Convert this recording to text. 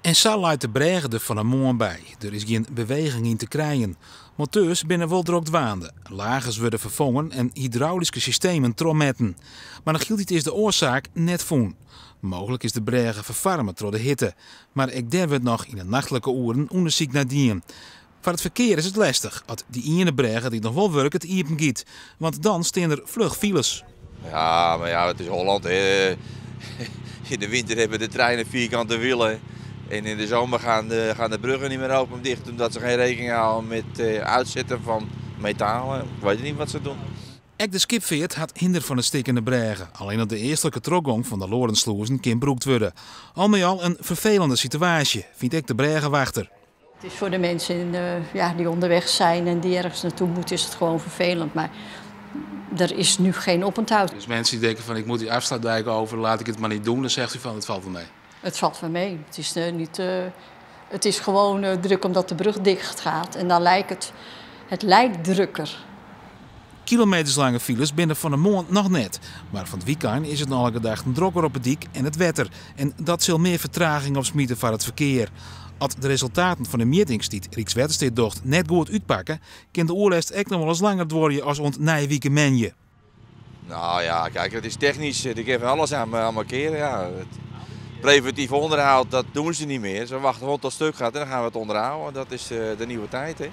En sa leit de brêge der fan 'e moarn by. Der is gjin beweging yn te krijen. Monteurs binne wol drok dwaande. Lagers wurde ferfongen en hydraulyske systemen trochmetten. Mar noch hieltyd is de oarsaak net fûn. Mooglik is de brêge ferfoarme troch de hitte. Mar ek dêr wurdt noch yn de nachtlike oeren ûndersyk nei dien. Foar it ferkear is it lestich as dy iene brêge dy't noch wol wurket iepen giet, want dan stean der fluch files. Ja, mar ja, it is Holland. Hè. In de winter hebben de treinen vierkante wielen. En in de zomer gaan de bruggen niet meer open of dicht, omdat ze geen rekening houden met uitzetten van metalen. Ik weet niet wat ze doen. Ek de skipfeart hat hinder fan de stikkene brêge. Allinnich de eastlike trochgong fan de Lorentzslûzen kin brûkt wurde. Al mei al in ferfelende situaasje, fynt ek de brêgewachter. Het is voor de mensen ja, die onderweg zijn en die ergens naartoe moeten, is het gewoon vervelend. Maar er is nu geen oponthoud. Dus mensen die denken van ik moet die afsluitdijk over, laat ik het maar niet doen, dan zegt u van het valt wel mee. Het valt wel mee. Het is, niet, het is gewoon druk omdat de brug dicht gaat. En dan lijkt het lijkt drukker. Kilometerslange files binne fan 'e moarn noch net. Mar fan it wykein is it nei alle gedachten drokker op 'e dyk en it wetter. En dat sil mear fertraging opsmite foar it ferkear. As de resultaten fan de mjittings dy't Rykswettersteat docht net goed útpakke, kin de oerlêst ek noch wolris langer duorje as oant nije wike moandei. Nou ja, kijk, het is technisch. Ik heb alles aan markeren. Ja. Het preventief onderhoud, dat doen ze niet meer. Ze wachten gewoon tot het stuk gaat en dan gaan we het onderhouden. Dat is de nieuwe tijd, hè.